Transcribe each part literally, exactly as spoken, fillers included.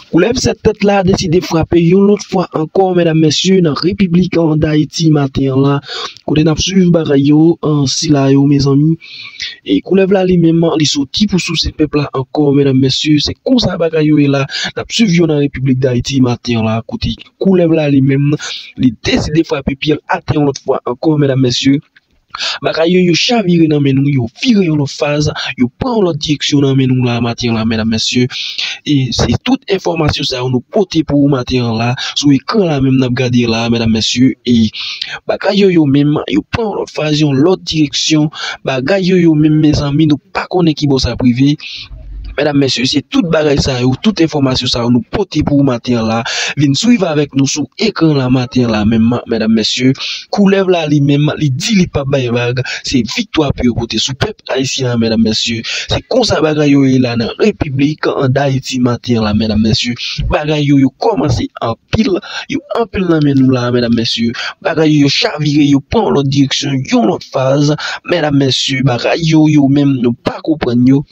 Koulèv sèt tèt la deside frape yon lòt fwa ankò, medam, mesye, nan Repiblik an Dayiti maten an la, kote n ap swiv bagay yo, an sila yo, mezanmi. E koulèv la li menm, li soti pou souse pèp la ankò, medam, mesye. Se konsa bagay yo ye la. N ap swiv yo nan Repiblik Dayiti maten an la, kote koulèv la li menm, li deside frape pye l atè yon lòt fwa ankò, medam, mesye. Bagay yo, yo chavire nan men nou, yo vire yon lòt faz, yo pran yon lòt direksyon nan men nou la, maten la, medam, mesye. E se tout enfòmasyon sa yo nou pote pou ou maten an la, sou ekran la menm n ap gade la, medam, mesye. E bagay yo, yo menm, yo pran yon lòt faz, yon lòt direksyon. Bagay yo, yo menm, mezanmi, nou pa konnen ki bò sa ap rive. Medam, mesye, se tout bagay sa yo, tout enfòmasyon sa yo nou pote pou ou maten an la. Vin swiv avèk nou sou ekran la maten an la menm, medam, mesye. Koulèv la li menm, li di li p ap bay vag. Se viktwa pou yo pote sou pèp ayisyen an, medam, mesye. Se konsa bagay yo ye la nan Repiblik an Dayiti maten an la, medam, mesye. Bagay yo, yo kòmanse anpil, yo anpil nan men nou la, medam, mesye. Bagay yo, yo chavire, yo pran yon lòt direksyon, yon lòt faz. Medam, mesye, bagay yo, yo menm, nou pa konprann yo.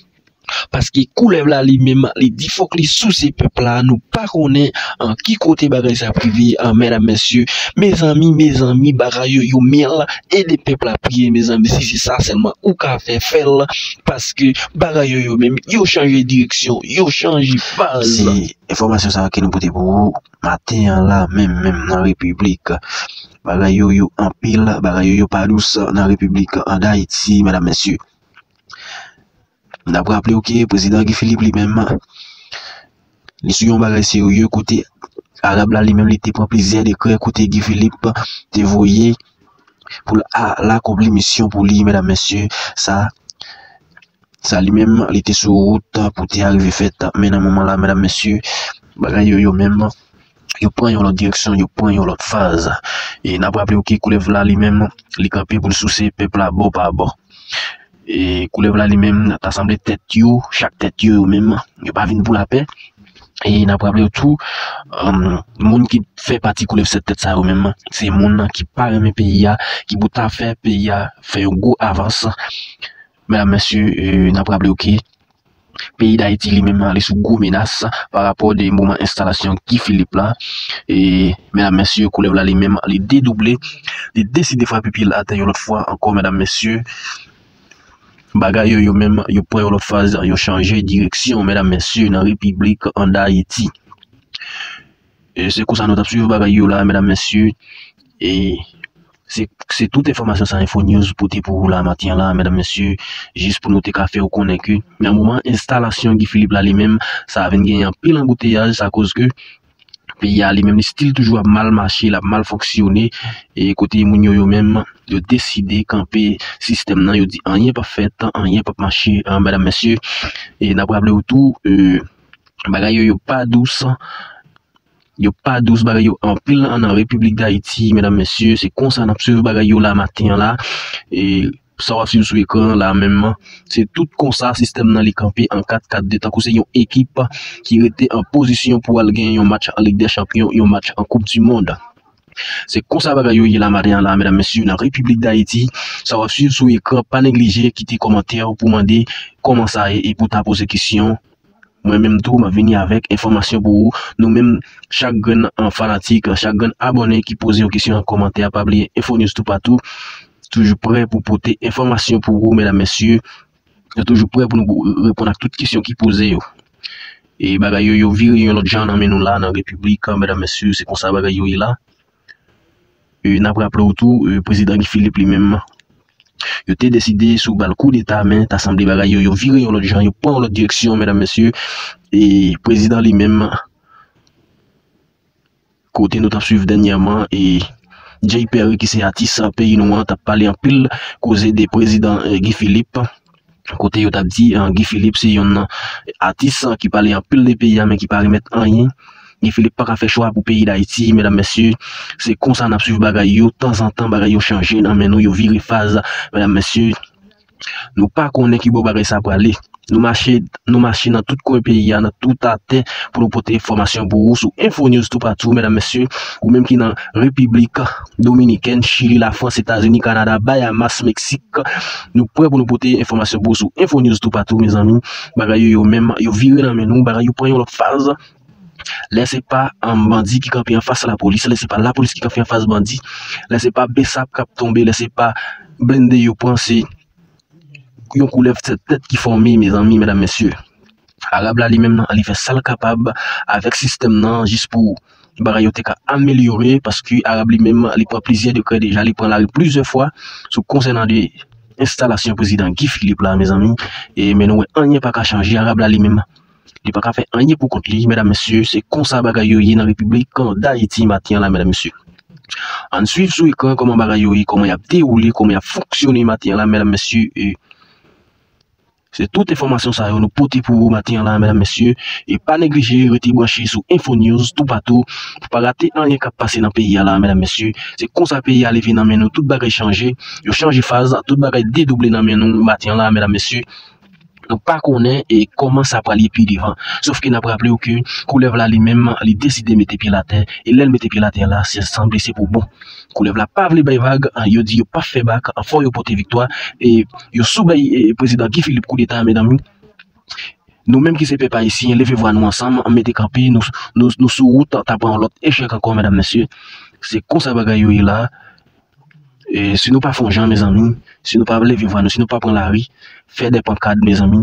Paske koulèv la li menm, li di fòk li souse pèp la. Nou pa konnen an ki kote bagay sa ap rive, an, medam, mesye. Mezanmi, mezanmi, bagay yo, yo mèl, ede pèp la priye, mezanmi. Si se sa sèlman ou ka fè, fè l. Paske bagay yo, yo menm, yo chanje direksyon, yo chanje faz. Se enfòmasyon sa yo ke nou pote pou ou maten an la, menm, menm nan Repiblik. Bagay yo, yo anpil, bagay yo, yo pa dous nan Repiblik an Dayiti, medam, mesye. N ap raple w ke prezidan Guy Philippe li menm, li sou yon bagay serye kote Arab la li menm li te pran plizyè dekrè kote Guy Philippe te voye pou l al akonpli misyon pou li, medam, mesye. Sa, sa li menm, li te sou wout pou te arive fèt. Men nan moman la, medam, mesye, bagay yo, yo menm, yo pran yon lòt direksyon, yo pran yon lòt faz. E n ap raple w ke koulèv la li menm, li kanpe pou l souse pèp la bò pa bò. E koulèv la li menm, ta sanble tèt yo, chak tèt yo, yo menm, yo pa vin pou lapè. E n ap raple w tou, um, moun ki fè pati koulèv sèt tèt sa yo menm, se moun ki pa renmen peyi a, ki pou ta fè peyi a fè yon gwo avans. Medam, mesye, e, n ap raple w ke peyi Dayiti li menm, li sou gwo menas pa rapò de moman enstalasyon Guy Philippe la. E, medam, mesye, koulèv la li menm, li dedouble, li deside frape pye l atè yon lòt fwa ankò, medam, mesye. Bagay yo, yo menm, yo pran yon lòt faz, yo chanje direksyon, medam, mesye, nan Repiblik an Dayiti. E se konsa nou t ap swiv bagay yo la, medam, mesye. E se, se tout enfòmasyon sa Info News pote pou ou la maten an la, medam, mesye, jis pou nou te ka fè w konnen ke nan moman enstalasyon Guy Philippe la li menm, sa vin genyen anpil anbouteyaj, sa koz ke peyi a li menm li still toujou ap mal mache, l ap mal fonksyone, e kote moun yo, yo menm, yo deside kanpe sistèm nan, yo di anyen p ap fèt, anyen p ap mache, an, medam, mesye. E n ap raple w tou, e, bagay yo, yo pa dous, yo pa dous, bagay yo anpil nan Repiblik Dayiti, medam, mesye, se konsa n ap swiv bagay yo la maten an la. E sa w ap swiv sou ekran an la menm, se tout konsa sistèm nan li kanpe an kat kat de, tankou se yon ekip ki rete an pozisyon pou al gen yon match an Lig dè Chanpyon, yon match an Koup di Mond. Se konsa bagay yo ye la maten an la, medam, mesye, nan Repiblik Dayiti. Sa w ap swiv sou ekran, pa neglije kite kòmantè w pou mande kòman sa ye e pou ta poze kesyon. Mwen menm tou, m ap vini avèk enfòmasyon pou ou. Nou menm, chak grenn, an, fanatik, chak grenn abòne ki poze yon kesyon an kòmantè a, pa bliye Info News Toupatou toujou prè pou pote enfòmasyon pou ou, medam, mesye. Yo toujou prè pou nou reponn ak tout kesyon ki poze yo. E bagay yo, yo vire yon lòt jan nan men nou la, nan Repiblik, medam, mesye, se konsa bagay yo ye la. E n ap raple w tou, e, prezidan Guy Philippe li menm, yo te deside sou ba l koudeta, men ta sanble bagay yo, yo vire yon lòt jan, yo pran yon lòt direksyon, medam, mesye. E prezidan li menm, kote nou t ap swiv dènyèman, e Jay Perry, ki se atis peyi nou an, t ap pale anpil koze de prezidan, e, Guy Philippe. Kote yo t ap di, an, Guy Philippe se yonn nan atis ki pale anpil de peyi a, men ki pa remèt anyen. Guy Philippe pa ka fè chwa pou peyi Dayiti, medam, mesye. Se konsa n ap swiv bagay yo, tanzantan bagay yo chanje nan men nou, yo vire faz, medam, mesye. Nou pa konnen ki bò bagay sa prale. Nou mache, nou mache nan tout kwen peyi a, nan tout atè, pou nou pote enfòmasyon pou ou sou Info News Toupatou, medam, mesye. Ou menm ki nan Repiblik Dominikèn, Chili, Lafrans, Etazini, Kanada, Bayamas, Meksik, nou prè pou nou pote enfòmasyon pou ou sou Info News Toupatou, mezanmi. Bagay yo, yo menm, yo vire nan men nou, bagay yo pran yon lòt faz. Lè se pa um, bandi ki kanpe anfas lapolis, lè se pa lapolis ki kanpe anfas bandi, lè se pa besap k ap tonbe, lè se pa blende yo pran, se yon koulèv sèt tèt ki fòme, mezanmi, medam, mesye. Arab la li menm nan, li fè sa l kapab avèk sistèm nan jis pou bagay yo te ka amelyore, paske Arab li menm li pran plizyè dekrè deja, li pran lari plizyè fwa sou konsènan de enstalasyon prezidan Guy Philippe la, mezanmi. E, men nou wè anyen pa ka chanje, Arab la li menm li pa ka fè anyen pou kont li, medam, mesye, se konsa bagay yo ye nan Repiblik Dayiti maten an la, medam, mesye. Ann swiv sou ekran kòman bagay yo ye, kòman y ap dewoule, kòman y ap fonksyone maten an la, medam, mesye. E se tout enfòmasyon sa yo nou pote pou ou maten an la, medam, mesye. E pa neglije rete branche sou Info News toupatou pou pa rate anyen k ap pase nan peyi a la, medam, mesye. Se konsa peyi a leve nan men nou, tout bagay chanje, yo chanje faz, tout bagay dedouble nan men nou maten an la, medam, mesye. Nou pa konnen e kòman sa pral ye pi devan. Sòf ke n ap raple w ke koulèv la li menm, li deside mete pye l atè. E lè l mete pye l atè la, se sanble se pou bon. Koulèv la pa vle bay vag, yo di yo p ap fè bak, fò yo pote viktwa. E yo sou bay e, prezidan Guy Philippe koudeta, medam. Nou menm ki se pèp ayisyen, leve vwa nou ansanm, mete kanpe, nou, nou, nou sou wout, ta pran yon lòt echèk ankò, medam, mesye. Se konsa bagay yo ye la. E si nou pa fè yon jan, mezanmi, si nou pa leve vwa nou, si nou pa pran lari, fè de pankad, mezanmi,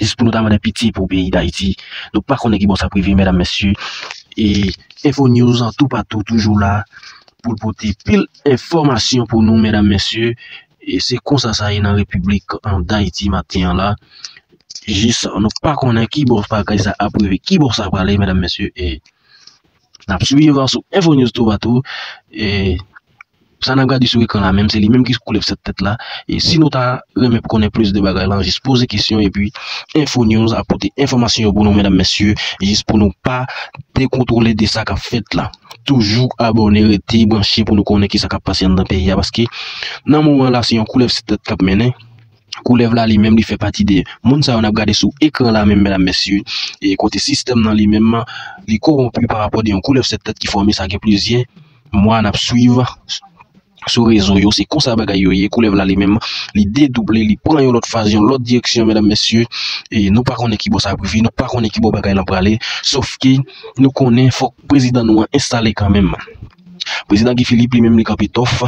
jis pou nou ta mande pitye pou peyi Dayiti. Nou pa konnen ki bò sa ap rive, medam, mesye. E Info News an toupatou toujou la pou l pote pil enfòmasyon pou nou, medam, mesye. E se konsa sa ye nan Repiblik an Dayiti maten an la. Jis nou pa konnen ki bò bagay sa ap rive, ki bò sa prale, medam, mesye. E n ap swiv sou Info News toupatou. E sa n ap gade sou ekran la menm, se li menm ki koulèv sèt tèt la. E si nou ta renmen konnen plis de bagay la, jis poze kesyon epi Info News ap pote enfòmasyon yo pou nou, medam, mesye, jis pou nou pa dekontwole de sa k ap fèt la. Toujou abòne, rete branche pou nou konnen ki sa k ap pase anndan peyi a, paske nan moman la, se yon koulèv sèt tèt k ap mennen. Koulèv la li menm, li fè pati de moun sa yo n ap gade sou ekran la menm, medam, mesye. E kote sistèm nan li menm, li kowonpi pa rapò de yon koulèv sèt tèt ki fòme, sa gen plizyè mwa n ap swiv sou rezo yo. Se konsa bagay yo ye. Koulèv la li menm, li dedouble, li pran yon lòt faz, yon lòt direksyon, medam, mesye. E nou pa konnen ki bò sa ap rive, nou pa konnen ki bò bagay lan prale. Sòf ke nou konnen fòk prezidan nou an enstale kanmenm. Prezidan Guy Philippe li menm li kanpe tòf.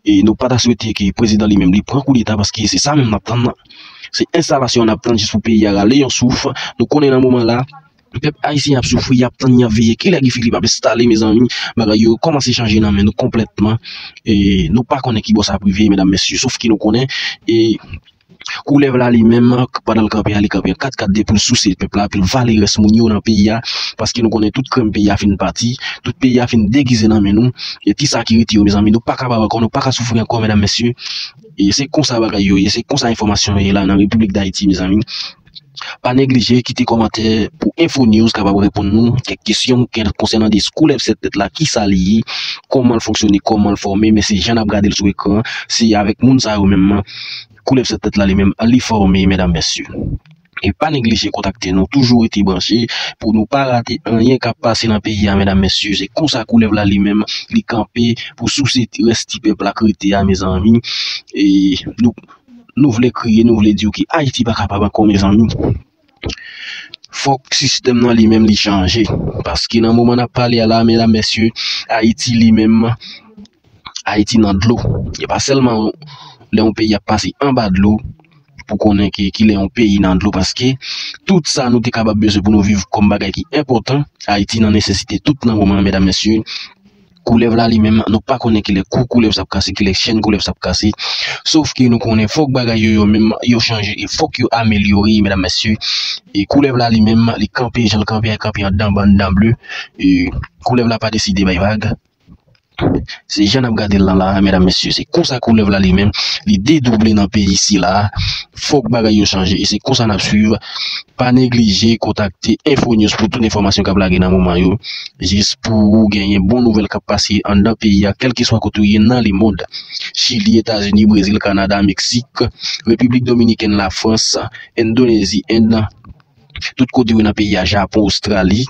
E nou pa ta swete ke prezidan li menm li pran koudeta, paske se sa menm n ap tann. Se enstalasyon n ap tann jis pou peyi a rale yon souf. Nou konnen nan moman la, pèp ayisyen ap soufri, y ap tann, y ap veye kilè Guy Philippe ap enstale, mezanmi. Bagay yo kòmanse chanje nan men nou konplètman. E nou pa konnen ki bò sa ap rive, medam, mesye. Sòf ke nou konnen, e koulèv la li menm, pandan l kanpe a, li kanpe an kat kat de pou l souse pèp la, pou l vale rès moun yo nan peyi a, paske nou konnen tout krèm peyi a fin pati, tout peyi a fin degize nan men nou. E kisa ki rete yo, mezanmi? Nou pa kapab ankò, nou pa ka soufri ankò, medam, mesye. E se konsa bagay yo ye, se konsa enfòmasyon yo ye la nan Repiblik Dayiti, mezanmi. Pa neglije kite kòmantè pou Info News kapab reponn nou kèk kesyon konsènan de koulèv sèt tèt la, kisa li ye, kòman l fonksyone, kòman l fòme, men se jan n ap gade l sou ekran, se avèk moun sa yo menm, koulèv sèt tèt la li menm, li fòme, medam, mesye. E pa neglije kontakte nou, toujou rete branche pou nou pa rate anyen k ap pase nan peyi a, medam, mesye. Se konsa koulèv la li menm, li kanpe pou souse rès ti pèp la k rete a, mezanmi. E nou, nou vle kriye, nou vle di w ke Ayiti pa kapab ankò, mezanmi. Fòk sistèm nan li menm li chanje. Paske nan moman n ap pale a la, medam, mesye, Ayiti li menm, Ayiti nan dlo. E pa sèlman lè yon peyi ap pase anba dlo pou konnen ki, kilè yon peyi nan dlo, paske tout sa nou te kapab bezwen pou nou viv kòm bagay ki enpòtan, Ayiti nan nesesite tout nan moman an, medam, mesye. Koulèv la li menm, nou pa konnen kilè kou koulèv sa ap kase, kilè chèn koulèv sa ap kase. Sòf ke nou konnen fòk bagay yo, yo menm, yo chanje e fòk yo amelyore, medam, mesye. E koulèv la li menm, li kanpe, jan l kanpe a, kanpe anndan bann dan ble. E koulèv la pa deside bay vag. Se jan n ap gade l lan la, medam, mesye, se konsa koulèv la li menm, li dedouble nan peyi sila. Fòk bagay yo chanje, e se konsa n ap swiv. Pa neglije kontakte Info News pou tout enfòmasyon k ap lage nan moman yo. Jis pou ou genyen bon nouvèl k ap pase anndan peyi a, kèlkeswa kote ou ye nan lemond. Chili, Etazini, Brezil, Kanada, Meksik, Repiblik Dominikèn, Lafrans, Endonezi, End, tout kote ou nan peyi a, Japon, Ostrali,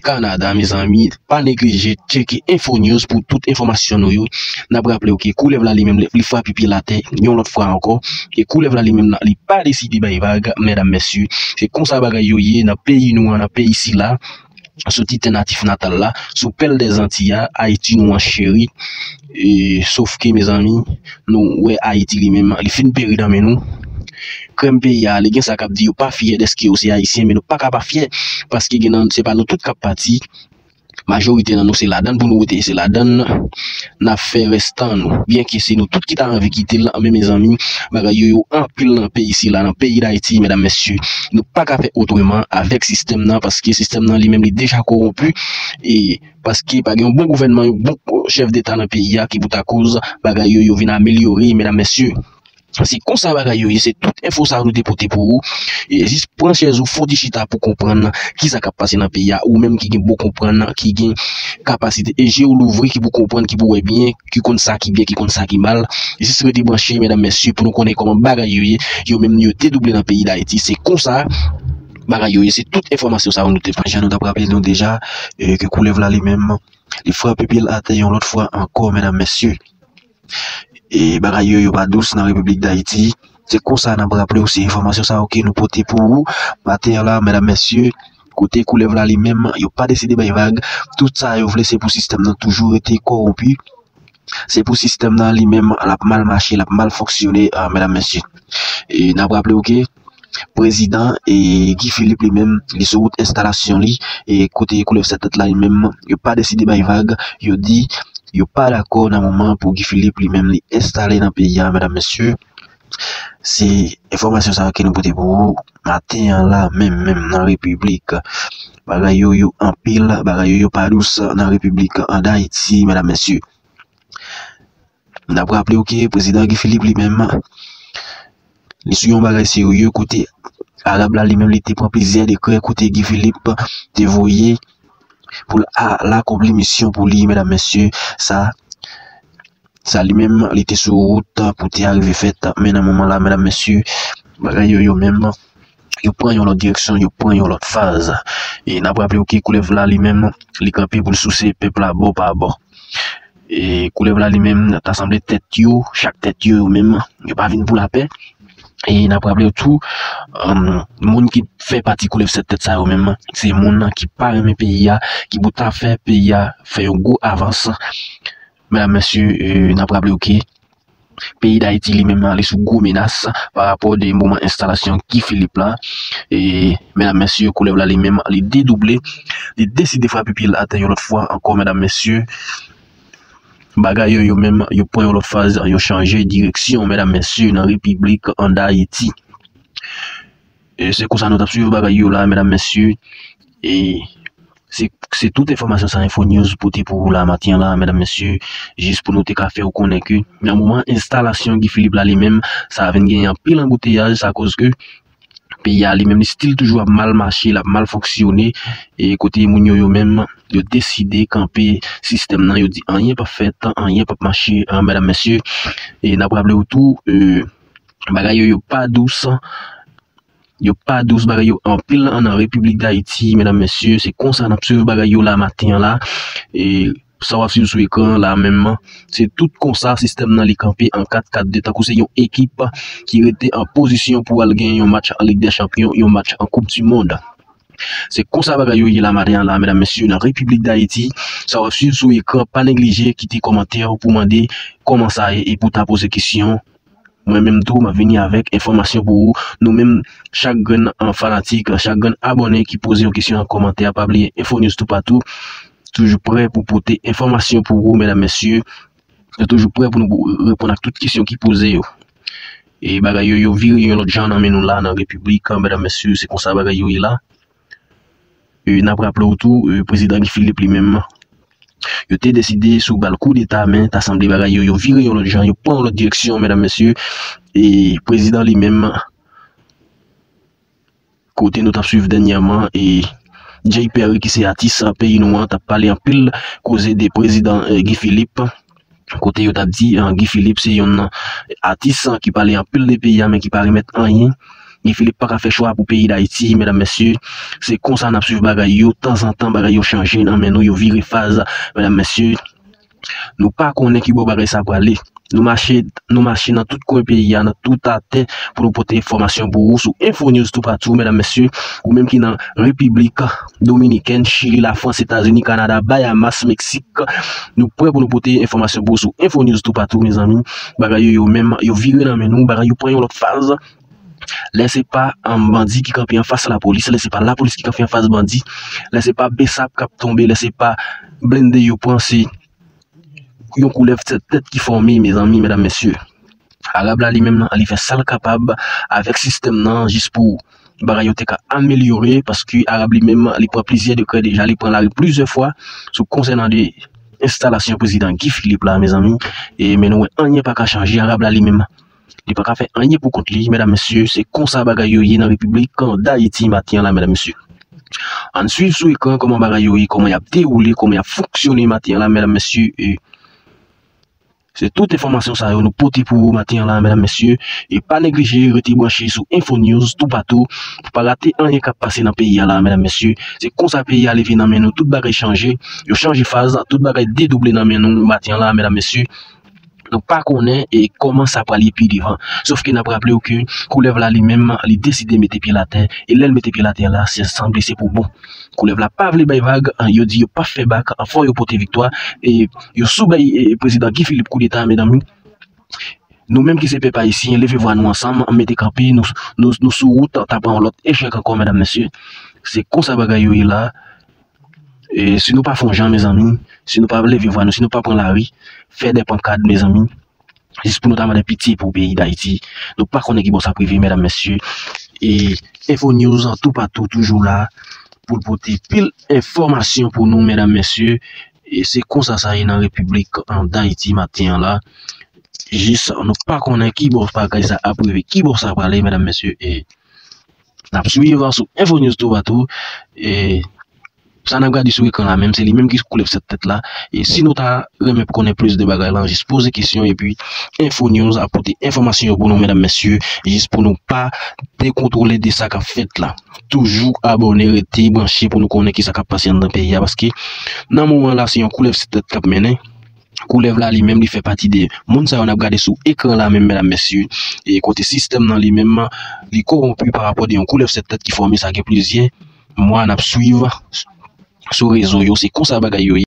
Kanada, mezanmi, pa neglije tcheke Info News pou tout enfòmasyon nou yo. N ap raple w ke koulèv la li menm, li, li frape pye l atè yon lòt fwa ankò. E koulèv la li menm nan, li pa deside bay vag, medam, mesye. Se konsa bagay yo ye nan peyi nou an, nan peyi sila. sou ti tè natif natal la, sou pèl dè Zanti a, Ayiti nou an cheri. E, sof ke, mezanmi, nou wè Ayiti li menm, li fin peri nan men nou. Krèm peyi a, li gen sa k ap di yo pa fyè dèske yo se Ayisyen, men nou pa ka pa fyè, paske gen nan, se pa nou tout k ap pati. Majorite nan nou se ladann pou nou rete, se ladann n ap fè rès tan nou. Byenke se nou tout ki ta anvi kite l, men mezanmi, bagay yo yo anpil nan peyi sila, nan peyi Dayiti, medam, mesye. Nou pa ka fè otreman avèk sistèm nan, paske sistèm nan li menm li deja kowonpi, e paske pa gen yon bon gouvènman, yon bon chèf deta nan peyi a ki pou ta koz bagay yo yo vin amelyore, medam, mesye. Se konsa bagay yo ye, se tout enfo sa yo nou te pote pou ou. E jis pran chèz ou, fon ti chita pou konprann kisa k ap pase nan peyi a, ou menm ki gen bon konprann, ki gen kapasite e je w louvri, ki pou konprann, ki pou wè byen, ki konn sa ki byen, ki konn sa ki mal. Jis rete branche, medam, mesye, pou nou konnen kòman bagay yo ye, yo menm yo te double nan peyi Dayiti. Se konsa bagay yo ye, se tout enfòmasyon sa yo nou te. Jan nou t ap raple nou deja, e, ke koulèv la li menm, li frape pye l atè yon lòt fwa ankò, medam, mesye. E bagay yo, yo pa dous nan Repiblik Dayiti. Se konsa n ap raple w, se enfòmasyon sa yo ke nou pote pou ou maten an la, medam, mesye. Kote koulèv la li menm, yo pa deside bay vag. Tout sa yo vle, se pou sistèm nan toujou rete kowonpi. Se pou sistèm nan li menm, l ap mal mache, l ap mal fonksyone, ah, medam, mesye. E n ap raple w ke prezidan, e, Guy Philippe li menm, li sou wout enstalasyon li, e kote koulèv sèt tèt la li menm, yo pa deside bay vag, yo di, yo pa dakò nan moman pou Guy Philippe li menm li enstale nan peyi a, medam, mesye. Se enfòmasyon sa yo ke nou pote pou ou maten an la, menm, menm nan Repiblik. Bagay yo, yo anpil, bagay yo, yo pa dous nan Repiblik an Dayiti, medam, mesye. N ap raple w ke prezidan Guy Philippe li menm, li sou yon bagay serye kote Arab la li menm li te pran plizyè dekrè kote Guy Philippe te voye pou l a- l akonpli misyon pou li, medam, mesye. Sa, sa li menm, li te sou wout pou te arive fèt. Men nan moman la, medam, mesye, bagay yo, yo menm, yo pran yon lòt direksyon, yo pran yon lòt faz. E n ap raple w ke koulèv la li menm, li kanpe pou l souse pèp la bò pa bò. E koulèv la li menm, ta sanble tèt yo, chak tèt yo, yo menm, yo pa vin pou lapè. E n ap raple w tou, um, moun ki fè pati koulèv sèt tèt sa yo menm, se moun ki pa renmen peyi a, ki pou ta fè peyi a fè yon gwo avans. Medam, mesye, e, n ap raple w ke peyi Dayiti li menm, li sou gwo menas pa rapò de moman enstalasyon Guy Philippe la. E, medam, mesye, koulèv la li menm, li dedouble, li deside frape pye l atè yon lòt fwa ankò, medam, mesye. Bagay yo, yo menm, yo pran yon lòt faz, yo chanje direksyon, medam, mesye, nan Repiblik an Dayiti. E se konsa nou t ap swiv bagay yo la, medam, mesye. E se, se tout enfòmasyon sa Info News pote pou ou la maten an la, medam, mesye, jis pou nou te ka fè w konnen ke nan moman enstalasyon Guy Philippe la li menm, sa vin gen anpil anbouteyaj, sa koz ke peyi a li menm li still toujou ap mal mache, l ap mal fonksyone, e kote moun yo, yo menm, yo deside kanpe sistèm nan, yo di anyen p ap fèt, anyen p ap mache, an, medam, mesye. E n ap raple w tou, e, bagay yo, yo pa dous, yo pa dous, bagay yo anpil an nan Repiblik Dayiti, medam, mesye, se konsa n ap swiv bagay yo la maten an la. E sa w ap swiv sou ekran an la menm, se tout konsa sistèm nan li kanpe an kat kat de, tankou se yon ekip ki rete an pozisyon pou al gen yon match an Lig dè Chanpyon, yon match an Koup di Mond. Se konsa bagay yo ye la maten an la, medam, mesye, nan Repiblik Dayiti. Sa w ap swiv sou ekran, pa neglije kite kòmantè w pou mande kòman sa ye e pou ta poze kesyon. Mwen menm tou, m ap vini avèk enfòmasyon pou ou. Nou menm, chak grenn, an, fanatik, chak grenn abòne ki poze yon kesyon nan kòmantè a, pa bliye Info News Toupatou toujou prè pou pote enfòmasyon pou ou, medam, mesye. Nou toujou prè pou nou reponn ak tout kesyon ki poze yo. E bagay yo, yo vire yon lòt jan nan men nou la, nan Repiblik, medam, mesye, se konsa bagay yo ye la. E n ap raple w tou, e, prezidan Guy Philippe li menm, yo te deside sou ba l koudeta, men ta sanble bagay yo, yo vire yon lòt jan, yo pran yon lòt direksyon, medam, mesye. E prezidan li menm, kote nou t ap swiv dènyèman, e Jay Perry, ki se atis peyi nou an, t ap pale anpil koze de prezidan, e, Guy Philippe. Kote yo t ap di, e, Guy Philippe se yon atis ki pale anpil de peyi a, men ki pa remèt anyen. Guy Philippe pa ka fè chwa pou peyi Dayiti, medam, mesye. Se konsa n ap swiv bagay yo, tanzantan bagay yo chanje nan men nou, yo vire faz, medam, mesye. Nou pa konnen ki bò bagay sa prale. Nou mache, nou mache nan tout kwen peyi a, nan tout atè, pou nou pote enfòmasyon pou ou sou Info News Toupatou, medam, mesye, ou menm ki nan Repiblik Dominikèn, Chili, Lafrans, Etazini, Kanada, Bayamas, Meksik. Nou prè pou nou pote enfòmasyon pou ou sou Info News Toupatou, mezanmi. Bagay yo, yo menm, yo vire nan men nou, bagay yo pran yon lòt faz. Lè se pa, um, bandi ki kanpe anfas lapolis, lè se pa lapolis ki kanpe anfas bandi, lè se pa besap k ap tonbe, lè se pa blende yo pran, se yon koulèv sèt tèt ki fòme, mezanmi, medam, mesye. Arab la, li menm, li fè sa l kapab avèk sistèm nan, jis pou bagay yo te ka amelyore, paske Arab li menm, li pran plizyè dekrè deja, li pran lari plizyè fwa sou konsènan de enstalasyon prezidan Guy Philippe la, mezanmi. E, men nou wè, anyen pa ka chanje. Arab la, li menm, li pa ka fè anyen pou kont li, medam, mesye. Se konsa bagay yo ye nan Repiblik Dayiti maten an la, medam, mesye. Ann swiv sou ekran kòman bagay yo ye, kòman y ap dewoule, kòman y ap fonksyone maten an la, medam, mesye. E se tout enfòmasyon sa yo nou pote pou ou maten an la, medam, mesye. E pa neglije rete branche sou Info News Toupatou pou pa rate anyen k ap pase nan peyi a la, medam, mesye. Se konsa peyi a leve nan men nou, tout bagay chanje, yo chanje faz, tout bagay dedouble nan men nou maten an la, medam, mesye. Nou pa konnen e kòman sa pral ye pi devan. Sòf ke n ap raple w ke koulèv la li menm, li deside mete pye l atè. E lè l mete pye l atè la, se sanble se pou bon. Koulèv la pa vle bay vag, yo di yo p ap fè bak, fò yo pote viktwa. E yo sou bay, e, prezidan Guy Philippe koudeta, medam. Nou menm ki se pèp ayisyen, leve vwa nou ansanm, mete kanpe, nou, nou, nou sou wout, ta pran yon lòt echèk ankò, medam, mesye. Se konsa bagay yo ye la. E si nou pa fè yon jan, mezanmi, si nou pa leve vwa nou, si nou pa pran lari, fè de pankad, mezanmi, jis pou nou ta mande pitye pou peyi Dayiti. Nou pa konnen ki bò sa prive, medam, mesye. E Info News Toupatou toujou la pou l pote pil enfòmasyon pou nou, medam, mesye. E se konsa sa ye nan Repiblik Dayiti maten an la. Jis nou pa konnen ki bò bagay sa ap rive, ki bò sa prale, medam, mesye. E n ap swiv sou Info News Toupatou. E sa n ap gade sou ekran la menm, se li menm ki koulèv sèt tèt la. E si nou ta renmen konnen plis de bagay la, jis poze kesyon epi Info News ap pote enfòmasyon yo pou nou, medam, mesye, jis pou nou pa dekontwole de sa k ap fèt la. Toujou abòne, rete branche pou nou konnen ki sa k ap pase anndan peyi a, paske nan moman la, se yon koulèv sèt tèt k ap mennen. Koulèv la li menm, li fè pati de moun sa yo n ap gade sou ekran la menm, medam, mesye. E kote sistèm nan li menm, li kowonpi pa rapò de yon koulèv sèt tèt ki fòme, sa gen plizyè mwa n ap swiv sou rezo yo. Se konsa bagay yo ye.